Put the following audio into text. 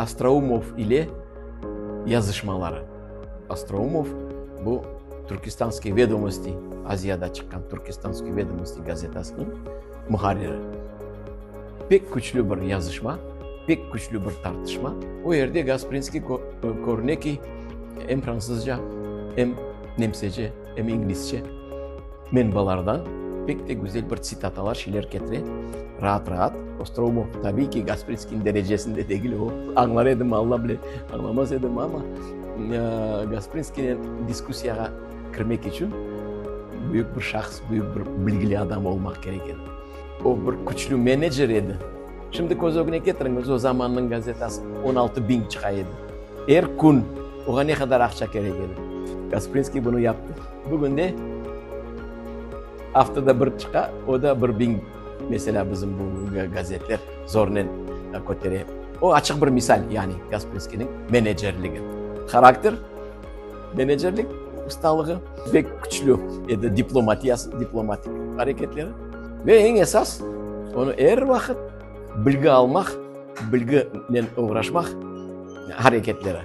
Ostroumov ile yazışmaları. Ostroumov bu Turkestanskiye vedomosti, Aziyada çıqqan Turkestanskiye vedomosti gazetasınıñ muharriri. Pek küçlü bir yazışma, pek küçlü bir tartışma. O yerde Gasprinskiy körüne ki, em fransızca, em nemsece, em inglizce menbalardan pek de güzel bir tsitatalar, şeyler ketire, raat-raat. Ostroumov, tabiiy ki, Gasprinskiyniñ derecesinde degil, o añlar edimi, Alla bile, añlamaz edimi, amma Gasprinskiynen diskussiyağa kirmek içün büyük bir şahs, büyük bir bilgili adam olmaq kerek edi. O bir küçlü menecer edi. Şimdi köz ögüne ketiriñiz, o zamannıñ gazetası 16 biñ çıqa edi. Er kün oña ne qadar aqça kerek edi. Gasprinskiy bunı yaptı. Bugün de aftada bir çıqa, o da bir biñ, meselâ, bizim bu gazetler zornen kötere. O açıq bir misal, yani Gasprinskiyniñ menecerligi. Harakter, menecerlik ustalığı pek küçlü edi, diplomatiyası, diplomatik areketleri. Ve eñ esas, onı er vaqıt bilgi almaq, bilginen oğraşmaq areketleri.